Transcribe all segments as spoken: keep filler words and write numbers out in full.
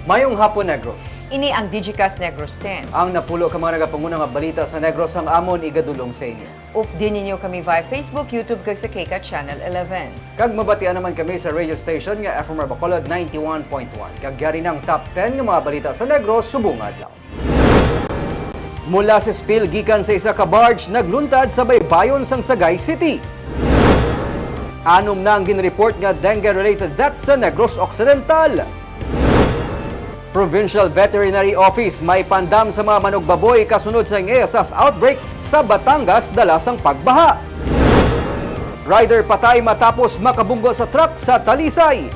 Mayong hapon, Negros. Ini ang Digicast Negros ten. Ang napulo ka mga nagapanguna nga balita sa Negros ang amon igadulong sa inyo. Updi ninyo kami via Facebook, YouTube, kag sa KCAT Channel eleven. Kag mabatian naman kami sa radio station nga F M R Bacolod ninety-one point one. Kag yari na ang top ten nga mga balita sa Negros subong nga adlaw. Mula sa spill gikan sa isa ka barge nagluntad sa baybayon sang Sagay City. Anom na ang ginreport nga dengue-related deaths sa Negros Occidental. Provincial Veterinary Office may pandam sa mga manugbaboy kasunod sa A S F outbreak sa Batangas dala sang pagbaha. Rider patay matapos makabunggo sa truck sa Talisay.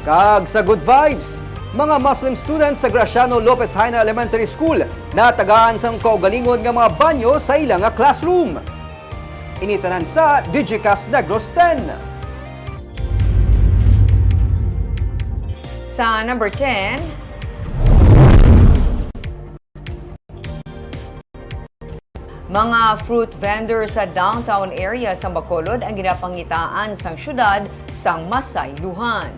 Kag sa good vibes, mga Muslim students sa Graciano Lopez Jaena Elementary School natagaan sang kaugalingon nga mga banyo sa ila nga classroom. Ini tanan sa Digicast Negros ten. Sa number ten, mga fruit vendor sa downtown area sa Bacolod ang ginapangitaan sang syudad sang masayluhan.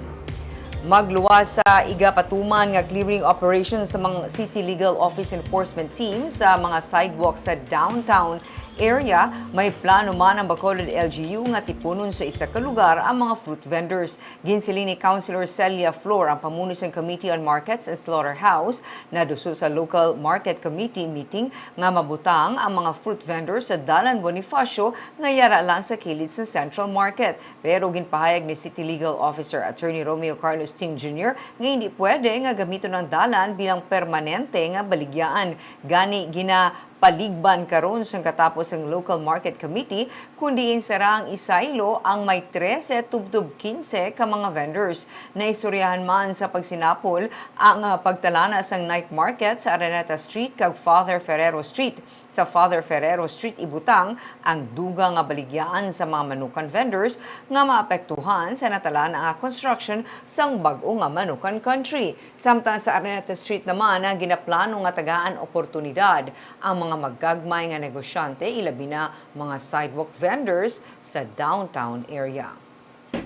Magluwas sa igapatuman nga clearing operation sa mga City Legal Office Enforcement Team sa mga sidewalk sa downtown area, may plano man ang Bacolod L G U nga tipunon sa isa ka lugar ang mga fruit vendors. Ginsiling ni Councilor Celia Flor, ang pamuno sang Committee on Markets and Slaughterhouse, naduso sa Local Market Committee meeting nga mabutang ang mga fruit vendors sa Dalan Bonifacio nga yara lang sa kilid sa Central Market. Pero ginpahayag ni City Legal Officer Attorney Romeo Carlos Ting Junior nga hindi pwede nga gamiton ang dalan bilang permanente nga baligyaan. Gani, gina- paligban karon sang katapos sang Local Market Committee, kundi insara ang isaylo ang may trese tubtob kinse ka mga vendors. Naistoryahan man sa pagsinapol ang, ah, pagtalana sang night market sa Araneta Street kag Father Ferrero Street. Sa Father Ferrero Street ibutang ang dugang nga baligyaan sa mga Manukan vendors nga maapektuhan sa natalana nga construction sang bag-o nga Manukan Country. Samtang sa Araneta Street naman, ginaplano nga tagaan oportunidad ang mga magagmay nga negosyante, ilabi na mga sidewalk vendors sa downtown area.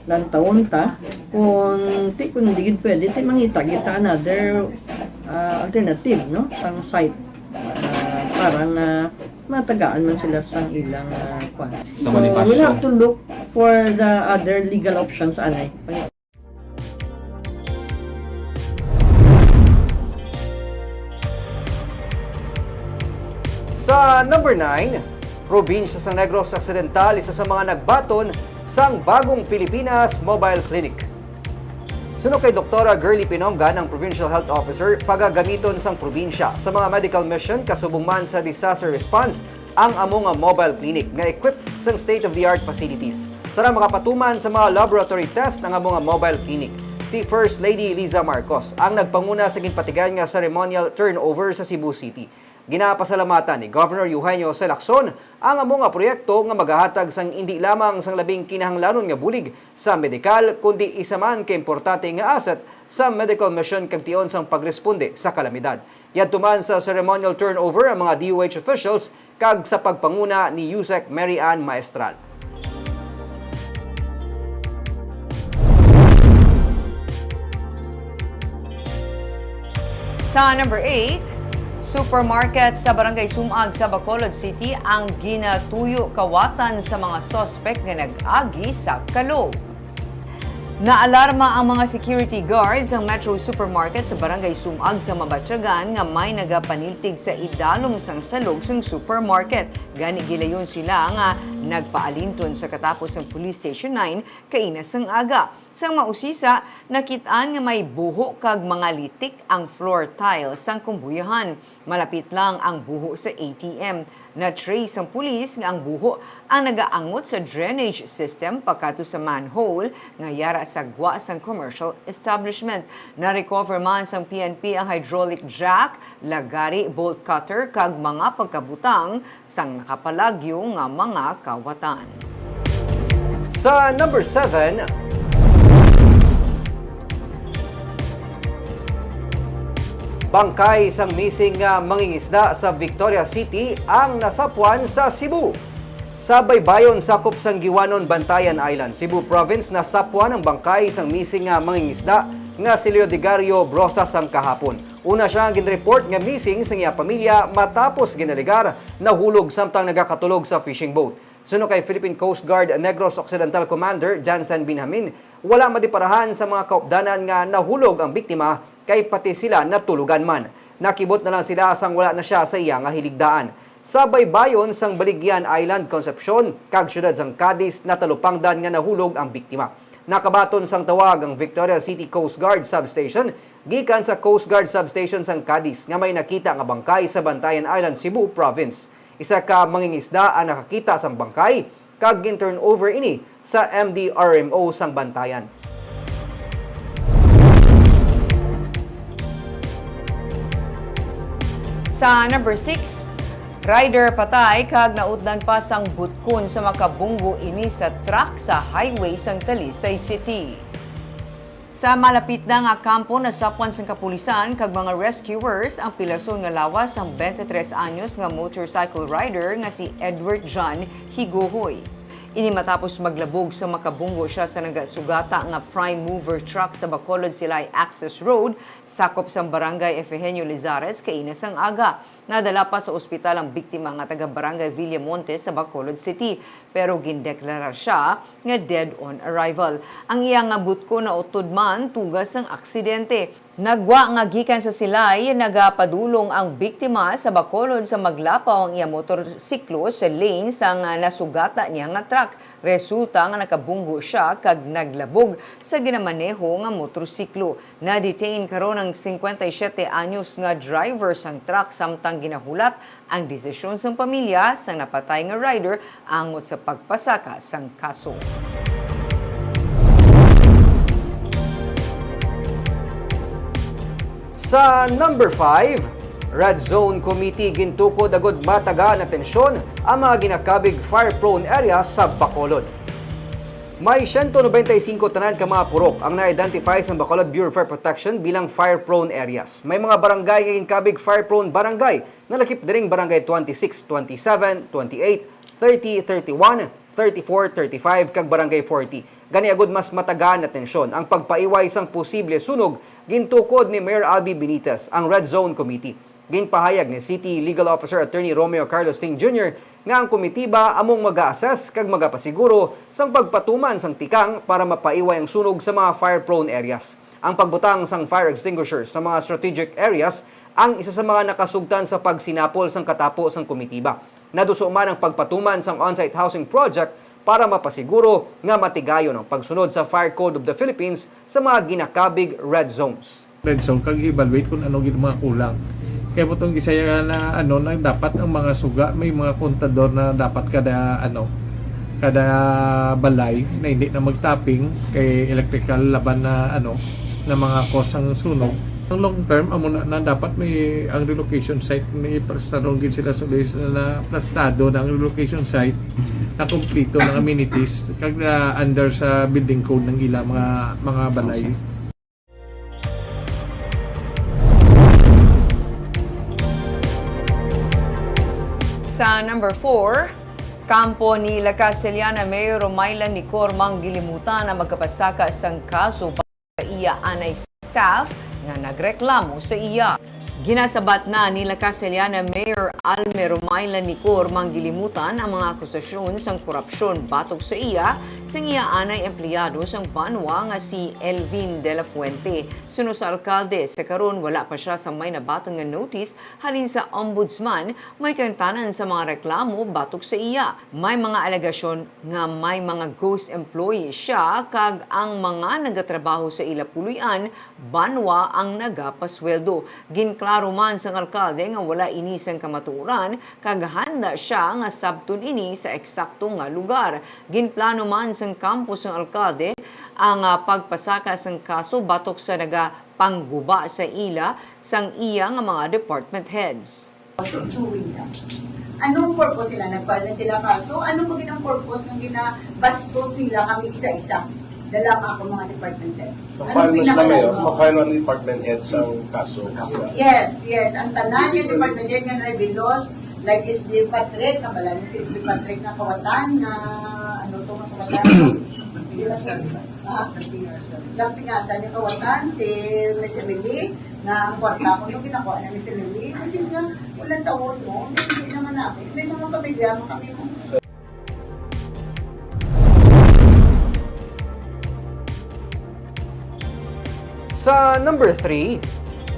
Lantawon ta kung ti, kung di gid pwede, ti mangita kita another, ah, alternative, no, sang site, ah, para nga matagaan man sila sang ilang, ah, kwan. Sa So we Bonifacio. Have to look for the other legal options anay. Sa number nine, probinsya sang Negros Occidental isa sa mga nagbaton sang Bagong Pilipinas Mobile Clinic. Suno kay Doktora Girly Pinonggan, ang Provincial Health Officer, pagagamiton sang probinsya sa mga medical mission kasubong man sa disaster response ang amo nga mobile clinic nga equipped sang state-of-the-art facilities. Sarang makapatuman sa mga laboratory test ang amo nga mobile clinic. Si First Lady Liza Marcos ang nagpanguna sa ginpatigayon nga ceremonial turnover sa Cebu City. Ginapasalamatan ni Governor Eugenio C. Lacson ang amo nga proyekto nga magahatag sang indi lamang sang labing kinahanglanon nga bulig sa medikal, kundi isa man ka importante nga asset sa medical mission kag tion sang pagresponde sa kalamidad. Yadto man sa ceremonial turnover ang mga D O H officials kag sa pagpanguna ni Usec Mary Ann Maestral. Sa number eight, supermarket sa Barangay Sumag sa Bacolod City ang ginatuyo kawatan sa mga suspek nga nag-agi sa kalog. Naalarma ang mga security guards sang Metro Supermarket sa Barangay Sumag sa Mabatyagan nga may nagapaniltig sa idalom sang salog sang supermarket. Gani, gilayon sila nga nagpaalinton sa katapos sang Police Station nine kaina sang aga. Sang mausisa, nakit-an nga may buho kag mga litik ang floor tile sang kumbuyahan. Malapit lang ang buho sa A T M. Na-trace sang pulis nga ang buho ang nagaangot sa drainage system pakadto sa manhole nga yara sa gwa sang commercial establishment. Na-recover man sang P N P ang hydraulic jack, lagari, bolt cutter, kag mga pagkabutang sang nakapalagyo nga mga kawatan. Sa number seven, bangkay sang missing nga mangingisda sa Victoria City ang nasapwan sa Cebu. Sa baybayon sakop sang Guiuanon, Bantayan Island, Cebu Province, nasapwan ang bangkay sang missing nga mangingisda nga si Leodegario Brosas sang kahapon. Una sia ang ginreport nga missing sang iya pamilya matapos ginalegar nahulog samtang nagakatulog sa fishing boat. Suno kay Philippine Coast Guard Negros Occidental Commander Jansen Benjamin, wala madiparahan sa mga kaupdanan nga nahulog ang biktima kay pati sila natulogan man. Nakibot na lang sila sang wala na sia sa iya nga hiligdaan. Sa baybayon sang Baligyan Island, Concepcion, kag siyudad sang Cadiz, natalupangdan nga nahulog ang biktima. Nakabaton sang tawag ang Victoria City Coast Guard Substation gikan sa Coast Guard Substation sang Cadiz nga may nakita nga bangkay sa Bantayan Island, Cebu Province. Isa ka mangingisda ang nakakita sang bangkay kag gin-turn over ini sa M D R M O sang Bantayan. Sa number six, rider patay kag nautdan pa sang butkon sa makabunggo ini sa truck sa highway sang Talisay City. Sa malapit na nga kampo, nasapwan sang kapulisan kag mga rescuers ang pilason nga lawas sang twenty-three anyos nga motorcycle rider nga si Edward John Higohoy. Ini matapos maglabog sa makabunggo sia sa nagasugata nga prime mover truck sa Bacolod Silay Access Road, sakop sang Barangay Efegenio Lizares, kaina sang aga. Nadala pa sa ospital ang biktima nga taga Barangay Villamontes sa Bacolod City, pero gindeklarar sia nga dead on arrival. Ang iya nga butko nautod man tuga sang aksidente. Nagwa nga gikan sa Silay, nagapadulong ang biktima sa Bacolod sa maglapaw ang iya motorsiklo sa lane sang nasugata niya nga truck. Resulta nga nakabunggo sia kag naglabog sa ginamaneho nga motorsiklo. Na-detain karon ang singkwenta y siyete anyos nga driver sang truck samtang ginahulat ang desisyon sang pamilya sang napatay nga rider angot sa pagpasaka sang kaso. Sa number five, Red Zone Committee gintukod agud matagaan atensyon ang mga ginakabig fire-prone area sa Bacolod. May siyento nobenta y singko tanan ka mga purok ang na-identify sa Bacolod Bureau of Fire Protection bilang fire-prone areas. May mga barangay nga ginkabig fire-prone barangay, nalakip diring Barangay twenty-six, twenty-seven, twenty-eight, thirty, thirty-one, thirty-four, thirty-five, kag Barangay forty. Gani agud mas matagaan atensyon ang pagpaiway sang posible sunog, gintukod ni Mayor Albee Benitez ang Red Zone Committee. Ginpahayag ni City Legal Officer Attorney Romeo Carlos Ting Junior nga ang komitiba among mag-a-assess kag magapasiguro sang pagpatuman sang tikang para mapaiway ang sunog sa mga fire-prone areas. Ang pagbutang sang fire extinguisher sa mga strategic areas ang isa sa mga nakasugtan sa pagsinapol sang katapo sang komitiba. Naduso man ang pagpatuman sang on-site housing project para mapasiguro nga matigayon ang pagsunod sa Fire Code of the Philippines sa mga ginakabig red zones. Red zone kag evaluate kung ano gid mga kulang. Kaya mo tong gisaya na ano na dapat ang mga suga may mga kontador na dapat kada ano kada balay na hindi na magtapping kay electrical laban na ano na mga cause ang sunog. Ang long term amo na, na dapat may ang relocation site may prestadong gid sila sa base na, na plastado na ang relocation site na kompleto ng amenities kag na under sa building code ng ila mga mga balay. Sa number four, kampo ni La Castellana Mayor Romailan Nicor Manggilimutan ang magkapasaka sang kaso sa iya anay staff nga nagreklamo sa iya. Ginasabat na ni La Castellana Mayor Alme Romailan Nicor Manggilimutan ang mga akusasyon sang korupsyon batok sa iya sang iya anay empleyado sang Banwa nga si Elvin de la Fuente. Suno sa alkalde, sa karon wala pa sia sa may nabaton nga notice halin sa ombudsman may kang tanan sa mga reklamo batok sa iya. May mga alegasyon nga may mga ghost employee siya kag ang mga nagatrabaho sa ila puloy-an, Banwa ang nagapasweldo. Ginklaro man sang alkalde nga wala ini sang kamatuoran kag handa sia nga sabton ini sa eksakto nga lugar. Ginplano man sang kampo sang alkalde ang ah, pagpasaka sang kaso batok sa nagapangguba sa ila sang iya nga mga department heads. Anong purpose sila? Nag-file na sila kaso? Ano po ang purpose ng ginabastos nila kami isa-isa? Dalang ako mga department head. So, ano file na sila ngayon? Ma-file ang department head sa kaso. Yes, yes. Ang tanan yung department head nga naibilos, like S D Patrick, kabala ni si S D Patrick na kawatan na ano to nga kawatan. Pinasal. Ha? Pinasal. Nagpingasan yung kawatan, si Miss Emily, nga ang kwarta ko nung ginakuha na Miss Emily, which is nga, walang tawon mo, hindi, hindi naman namin. May mga pamilya mo kami mo. Sa number three,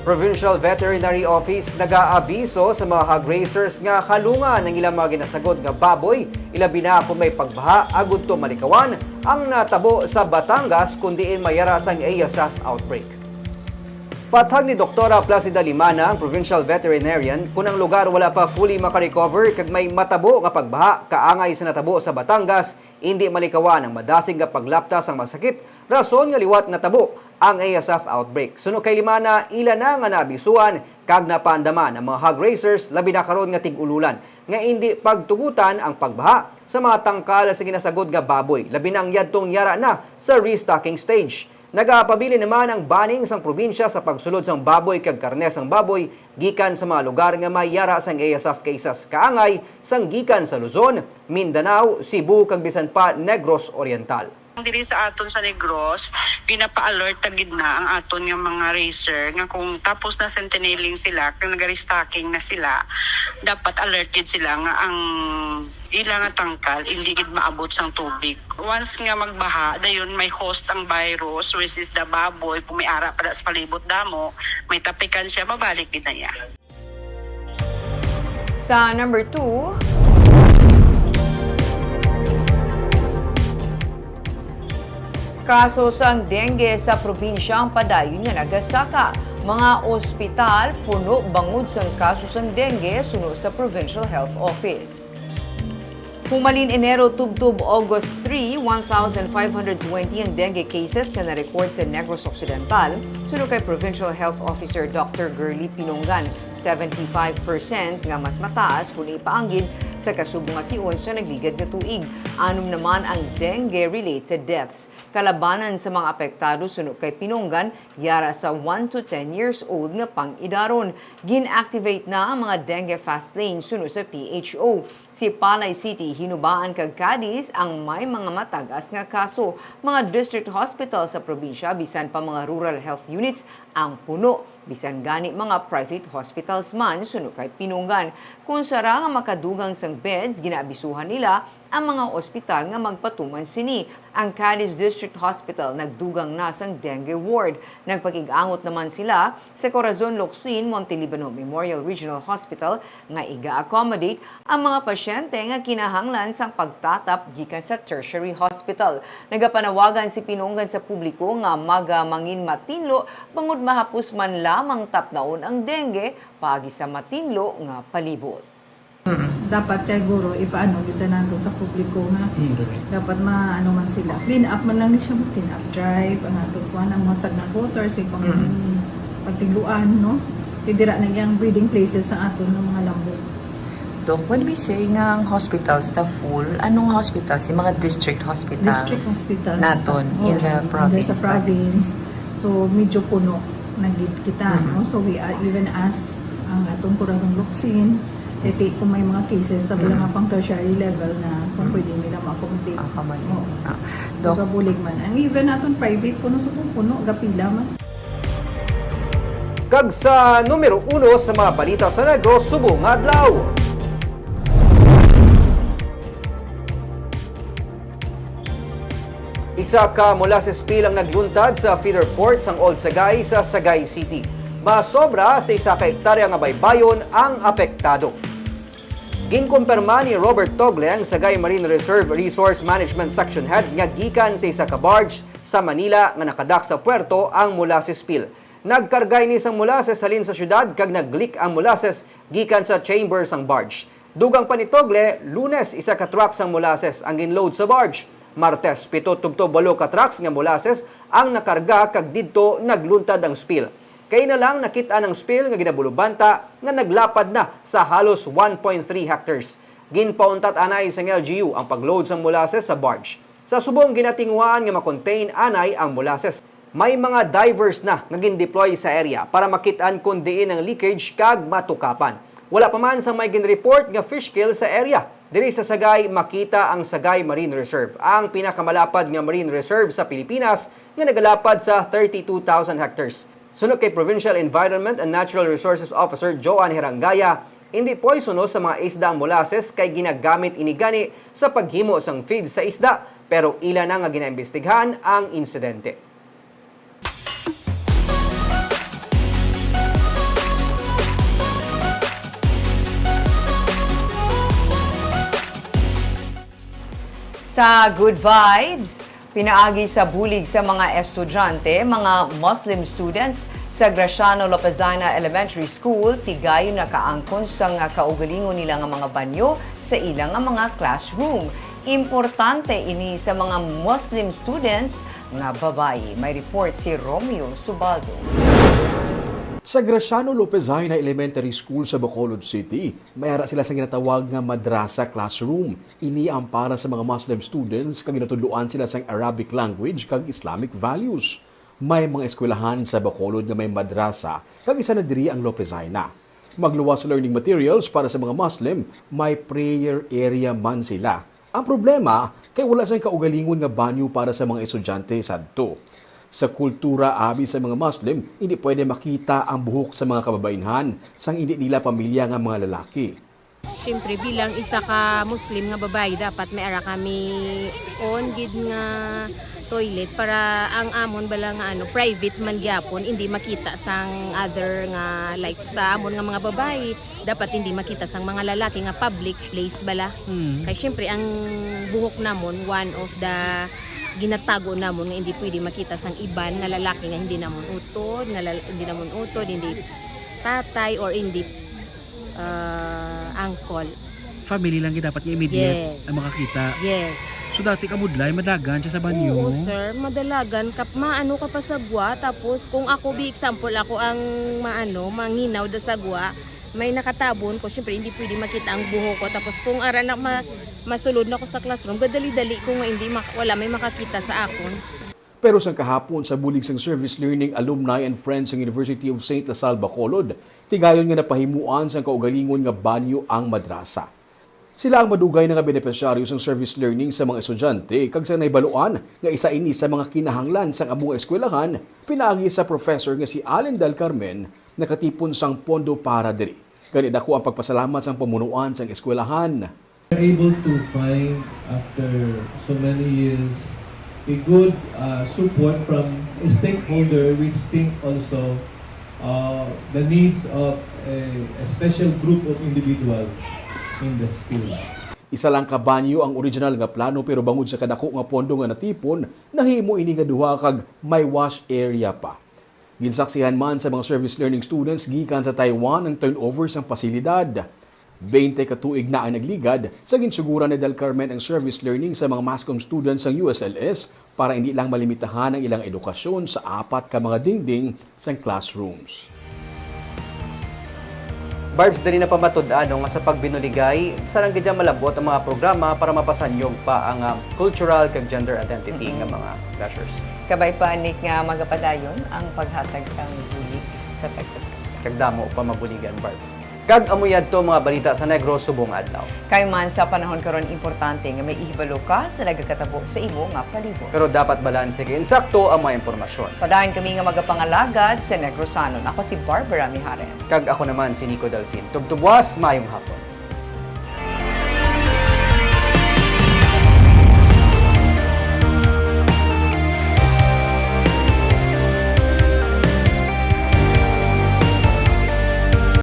Provincial Veterinary Office nagaabiso sa mga hog raisers nga halungan ang ilang mga ginasagod nga baboy, ilabi na kung may pagbaha, agud to malikawan ang natabo sa Batangas, kun diin may yara sang A S F outbreak. Patag ni Doktora Placida Limana, ang provincial veterinarian, kun ang lugar wala pa fully makarecover kag may matabo nga pagbaha kaangay sa natabo sa Batangas, indi malikawan ang madasig nga paglapta sang masakit, rason nga liwat natabo ang A S F outbreak. Suno kay Limana, ila na nga naabisuan kag napaandaman ang mga hog raisers, labi na karon nga tig-ululan, nga indi pagtugutan ang pagbaha sa mga tangkal sa ginasagod nga baboy, labi na ang yadtong yara na sa restocking stage. Nagapabilin naman ang banning sang probinsya sa pagsulod sang baboy kag karne sang baboy gikan sa mga lugar nga may yara sang A S F cases kaangay sang gikan sa Luzon, Mindanao, Cebu, kag bisan pa Negros Oriental. Diri sa aton sa Negros, pinapa-alert ta gid na ang aton nga mga racer nga kung tapos na centennialing sila, kung nag-restocking na sila, dapat alert gid sila nga ang ila nga tangkal hindi gid maabot sang tubig. Once nga magbaha, dayon may host ang virus, which is the baboy, kung may ara pa sa palibot damo, may tapikan siya, mabalik gid na niya. Sa number two, kaso sang dengue sa probinsya ang padayon nga nagasaka. Mga ospital puno bangod sang kaso sang dengue suno sa Provincial Health Office. Humalin Enero tubtob August three, one thousand five hundred twenty ang dengue cases nga na-record sa Negros Occidental, suno kay Provincial Health Officer Doctor Girly Pinongan, seventy-five percent nga mas mataas kun ipaanggid sa kasubong nga tion sa nagligad nga tuig. Anom naman ang dengue-related deaths. Kalabanan sa mga apektado suno kay Pinongan, yara sa one to ten years old nga pang-idaron. Gin-activate na ang mga dengue fast lane suno sa P H O. Si Panay City, Hinubaan kag Cadiz ang may mga matag-as nga kaso. Mga district hospital sa probinsya, bisan pa mga rural health units ang puno, bisan gani mga private hospitals man suno kay Pinongan. Kon sara nga makadugang sang beds, ginaabisuhan nila ang mga ospital nga magpatuman sini. Ang Cadiz District Hospital nagdugang na sang dengue ward. Nagpakig-angot naman sila sa Corazon Locsin Montelibano Memorial Regional Hospital nga iga-accommodate ang mga pasyente nga kinahanglan sang pagtatap gikan sa tertiary hospital. Nagapanawagan si Pinongan sa publiko nga maga mangin matinlo bangod mahapos man lamang tapnaon ang dengue paagi sa matinlo nga palibot. Dapat siguro ipaano kita nato sa publiko nga dapat maano man sila. Clean up man lang ni siya, mag-clean up drive, ang ato kuan, ang mga stagnant water, sa pang pagtigluan, no? Kay dira na yung breeding places sa aton ng mga lambo. Doc, when we say nga ang hospitals na full, anong hospitals? Yung mga district hospitals District hospitals. naton Oo, in the in province. sa province. So, medyo puno na gid kita, no? So, we are even ask ang atong Corazon Locsin, kay ti-, kung may mga cases na wala nga pang tertiary level na kung pwede nila ma-accommodate. Ah, kaman. Oo. Ah, So, Doc, kabulig man. And even atong private, puno sa puno, gapila man. Kag sa numero uno sa mga balita sa Negros subong nga adlaw. Isa ka molasses spill ang nagluntad sa feeder port sang Old Sagay sa Sagay City. Masobra sa isa ka hektarya nga baybayon ang apektado. Ginkumpirma ni Robert Togle, ang Sagay Marine Reserve Resource Management Section Head, nga gikan sa isa ka barge sa Manila nga nakadak sa puerto ang molasses spill. Nagkarga ini sang molasses halin sa syudad kag nag-leak ang molasses gikan sa chamber sang barge. Dugang pa ni Togle, Lunes, isa ka truck sang molasses ang ginload sa barge. Martes, pito tubtob walo ka trucks nga molasses ang nakarga kag didto nagluntad ang spill. Kay na lang nakit-an ang spill nga ginabulubanta nga naglapad na sa halos one point three hectares. Ginpauntat anay sang L G U ang pag-load sang molasses sa barge. Sa subong, ginatinguhaan nga ma-contain anay ang molasses. May mga divers na nga gin-deploy sa area para makit-an kon diin ang leakage kag matukapan. Wala pa man sang may gin-report nga fish kill sa area. Diri sa Sagay, makita ang Sagay Marine Reserve, ang pinakamalapad nga marine reserve sa Pilipinas nga nagalapad sa thirty-two thousand hectares. Suno kay Provincial Environment and Natural Resources Officer Joan Herangaya, hindi poisono sa mga isda ang molasses kay ginagamit ini gani sa paghimo sang feed sa isda, pero ila na nga ginaimbestigahan ang insidente. Sa Good Vibes, pinaagi sa bulig sa mga estudyante, mga Muslim students sa Graciano Lopezana Elementary School, tigayon nakaangkon sang kaugalingon nila nga mga banyo sa ila nga mga classroom. Importante ini sa mga Muslim students nga babayi. May report si Romeo Subaldo. Sa Graciano Lopezana Elementary School sa Bacolod City, may ara sila sa ginatawag nga madrasa classroom. Ini ang para sa mga Muslim students kag ginatudloan sila sang Arabic language kag Islamic values. May mga eskwelahan sa Bacolod nga may madrasa, kag isa na diri ang Lopezana. Magluwas sa learning materials para sa mga Muslim, may prayer area man sila. Ang problema kay wala sang kaugalingon nga banyo para sa mga estudyante sadto. Sa kultura, abi sa mga Muslim, hindi pwede makita ang buhok sa mga kababainhan sang hindi nila pamilya nga mga lalaki. Siyempre, bilang isa ka Muslim nga babayi, dapat may ara kami own gid nga toilet para ang amon bala nga, ano, private man gyapon, hindi makita sang other nga, like, sa amon nga mga babayi, dapat hindi makita sang mga lalaki nga public place bala. Mm. Kay siyempre, ang buhok namon, one of the ginatago namon nga hindi pwede makita sang iban nga lalaki nga hindi namon utod, nga lal-, hindi namon utod, hindi tatay or hindi, ah, uncle. Family lang gid dapat nga immediate Yes. ang makakita. Yes. So, dati ka mudlay, madagan siya sa banyo? Oo, sir. Madalagan ka, maano ka pa sa gwa. Tapos, kung ako, be example, ako ang maano, manginaw da sa gwa, may nakatabon ko, syempre, hindi pwede makita ang buhok ko. Tapos, kung ara na ma-, masulod na ko sa classroom, gadali-dali ko nga hindi mak-, wala may makakita sa akon. Pero sang kahapon, sa bulig sang Service Learning Alumni and Friends sang University of Saint La Salle Bacolod, tigayon nga napahimuan sang kaugalingon nga banyo ang madrasa. Sila ang madugay na nga benepisyaryo sang service learning sa mga estudyante, kag sa nahibaluan nga isa ini sa mga kinahanglan sang amo nga eskwelahan, pinaagi sa professor nga si Allen Dal Carmen, nakatipon sang pondo para diri. Gani, dako ang pagpasalamat sang pamunuan sang eskwelahan. We're able to find, after so many years, a good, uh, support from a stakeholder which think also, uh, the needs of a, a special group of individuals in the school. Isa lang ka banyo ang original nga plano, pero bangod sa kadako nga pondo nga natipon, nahimo ini nga duha kag may wash area pa. Ginsaksihan man sa mga service learning students gikan sa Taiwan ang turnover sang pasilidad. Twenty ka tuig na ang nagligad sa ginsuguran ni Dal Carmen ang service learning sa mga mass comm students sang U S L S para hindi lang malimitahan ang ilang edukasyon sa apat ka mga dingding sang classrooms. Barbs, diri na pamatud-an, no, nga sa pagbinuligay, sarang gid malab-ot ang mga programa para mapasanyog pa ang, ah, cultural kag gender identity Mm-mm. nga mga measures. Kabay pa, Nick, nga magapadayon ang paghatag sang bulig sa tagsa-tagsa. Kag damo pa mabuligan, Barbs. Kag amo yadto mga balita sa Negros subong adlaw. Kay man sa panahon karon, importante nga may ihibalo ka sa nagakatabo sa imo nga palibot. Pero dapat balanse kay insakto ang mga impormasyon. Padayon kami nga magapangalagad sa Negrosanon. Ako si Barbara Mijares. Kag ako naman si Nico Delfin. Tubtubwas, mayong hapon.